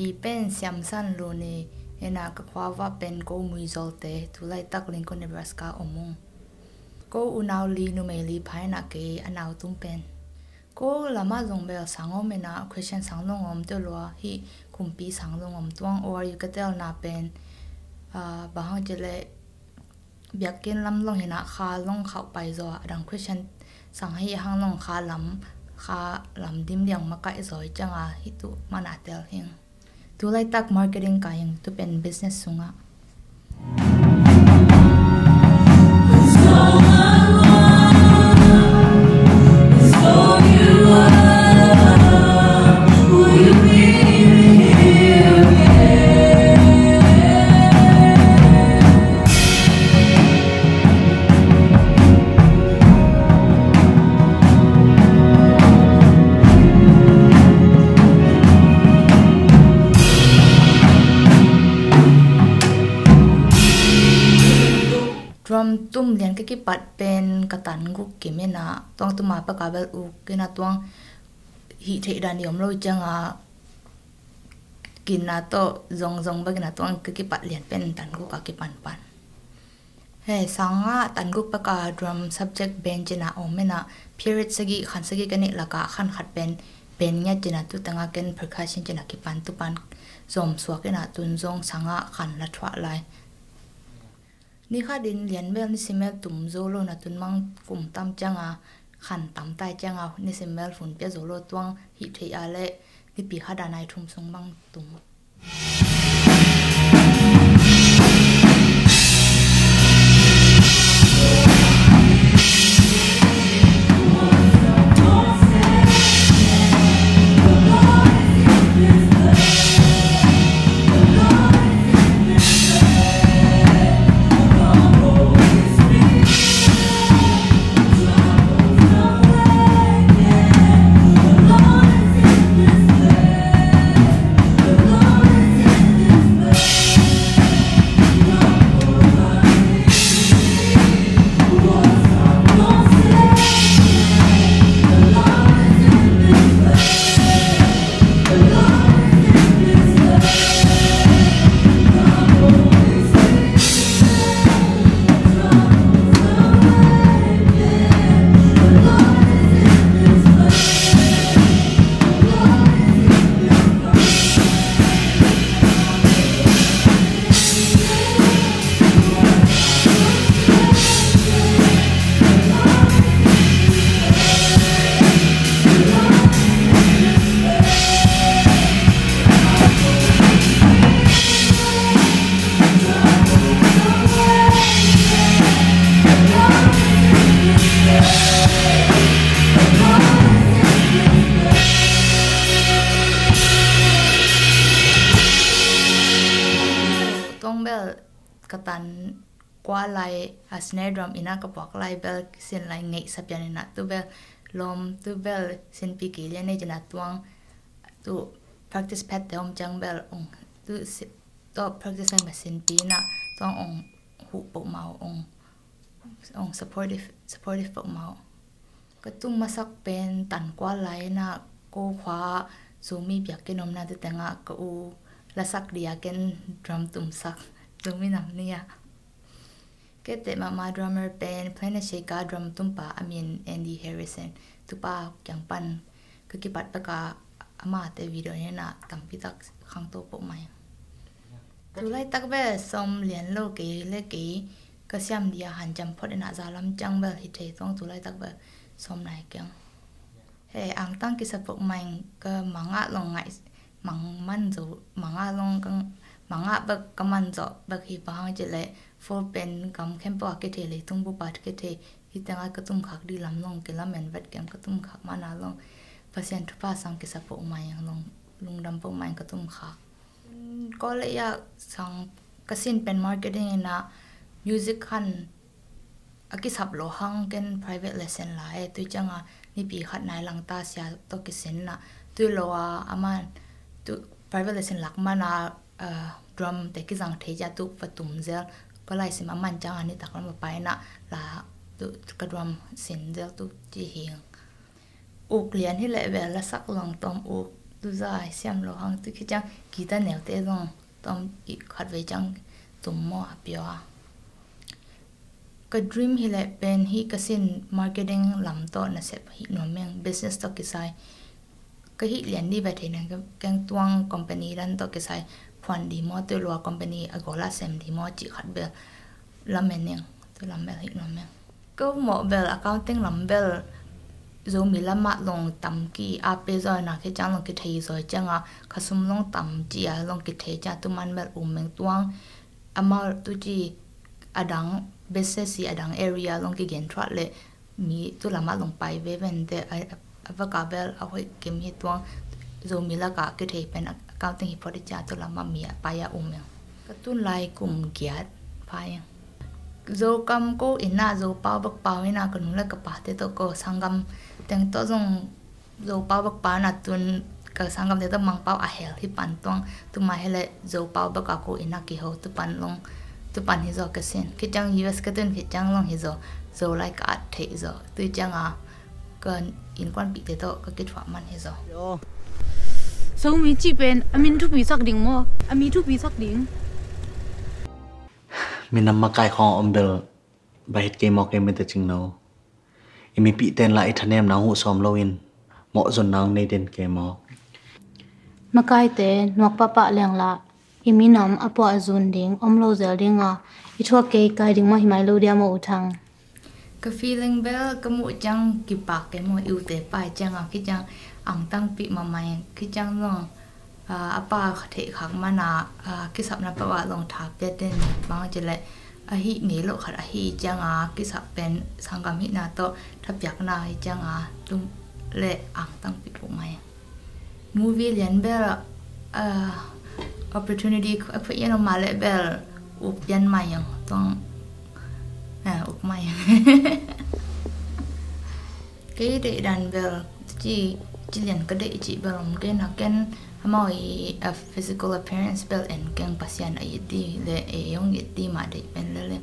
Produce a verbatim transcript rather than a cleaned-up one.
Hi pen Siamsan Luni, ena ka khua va pen ko Muizol te, tu laitak Lincoln, Nebraska om ung. Ko unau li numei li pha ena kei a nau tum pen. Ko lama zong bel sang om ena, Christian sang zong om, te lua hi kumpi sang zong om, tuang O R U ka telna pen, ah, bang hang ci le biakinn lam long hina kha long khauh pai zaw, a dang Christian sang hi hang long kha lam, kha lam dim liang makaih zaw i cianga hi tu mana tel hing. Tu laitak marketing ka hing, tu pen business sunga. Drum tum lian ka kipat pen ka tan guk kim ena, tuang tuma paka bel uk ena, tuang hih theih dan i om lo i cianga kina tawh zongzong bek ena, tuang ka kipat lian pen tan guk a kipanpan. He sanga tan guk paka drum subject band cina om ena, period sagi khan sagi ka nih laka khan khat pen band ngiat cina, tu tanga ken percussion cina kipan, tu pan zom suak ena, tun zong sanga khan la thuah lai. Ni khat in lian bel ni simel tum zo lo na, tun mang kum tam cianga khan tam tai cianga ni simel hun pia zo lo, tuang hih theih a le nipi khat a nai thum sung bang tum. Tuang bel ka tan kua lai a snare drum ina ka puak lai bel sin lai ngeih sapian ina, tu bel lom, tu bel sinpi kei lian nei cina, tuang tu practice pet te om ciang bel ong tu si-, to practice lai ma sinpi ina tuang ong huh poh mau, ong, ong supportive, supportive poh mau. Ka tum masak pen tan kua lai na, ko khua Zomi biakinn omna te tengah ka u lasak dia ken drum tumsak Zomi nam nia. Kete mama drummer pen Planet Shake a drum tumpa a min Andy Harrison, tupa kiang pan ka kipat peka amate video nena tampi tak khangto poh mai. Tulai tak bel som lian lo kei le kei ka siam dia han jam phot ina zalam ciang bel hi thei tuang, tulai tak bel som nai kiang. He angtang kisa poh mai, ka mangah long ngai, mang man zo, mangah long ka, mangah bek ka man zo bek hi, bang hang ci le full pen gam khempeuh a kithei, leitung bup a kithei, hi tengah ka tum khak di lam long kilamen vet kem, ka tum khak mana long Pasian thupha sang kisa poh mai ang long, lungdam poh mai ka tum khak. College a sang ka sin pen marketing ina music han a kisap lo hang ken private lesson la e, tui cianga nipi khat nai langta sia to kisin na, tui lo a aman tu private lesson lak mana, ah, drum te kizang thei cia tu patum zel, ka laisim aman cianga ni tak lam paina la tu ka drum sin zel tu ci hing. Uk lian hi leh bel lasak luang tom uk Tuza siam lo hang tu khit ciang guitar neute zong tom i khat vei ciang tum maw a pia. Ka dream hi leh pen hi ka sin marketing lam tawh nasep hi nuam meng, business tawh kisai. Ka hih lian di va thei na keng tuang company dan tawh kisai phuan di maw, tu lua company a gola sem di maw, cih khat bel lam en ning, tu lam bel hi nuam meng. Ko mawh bel accounting lam bel Zomi lamah long tam ki a pe zaw na khit ciang long kithei zaw ciang a, ka sum long tam ci a long kithei ciang tu man bel um meng tuang. Amau tu ci adang business i adang area long kigen thuat le mi tu lamah long pai ve vente a, a vaka bel a hoih kim hi tuang. Zomi laka kithei pen accounting hi phot i ciang tu lamah mi a pai a um meng. Ka tun lai kum giat pha ing. Zokam ko ina, Zopau bek pau ina, ka nu le ka pate tawh ko sanggam teng tawh zong Zopau bek pau ina tun ka sanggam te tawh Mangpau a hel hi pan tuang, tu mai hi leh Zopau bek a ko ina kiho tu pan long, tu pan hi zaw ka sin. Khit ciang U S ka tun khit ciang long hi zaw, Zolai ka at theih zaw. Tu ciang a ka innkuanpihte tawh ka kithuah man hi zaw. Zomi cih pen a min thupi sak ding maw? A mi thupi sak ding. Minam makai khawng a om bel va het kei maw, kei mite cing no. I mipihte in lah i thanemna uh sawm loin mawhzonna uh nei den kei maw? Makaite nuak pahpah leng lah i minam a puah a zun ding om lo zel ding a, i thuak kei kai ding maw hi mai lo dia maw U Thang? Ka feeling bel ka muh ciang kipak kei maw, i ute pai ciang a khit ciang angtangpih mahmah ing. Khit ciang zong a, a pa theih khak man a, a, kisapna peuh ah long tha pia den bang ci leh a hih ngei loh khat a hi ciang a, kisap pen sanggam hihna tawh thapiakna hi ciang a, tum le angtangpih thuk mai. Movie lian bel, a, opportunity a khuih yan om mah leh bel uk pian mai ang tuang, a, uk mai ang. Kei deih dan bel ci, ci lian ka deih cih bel om kei na, ken amau i, a, physical appearance bel en keng, Pasian a it di le ei hong it di mah deih pen lele.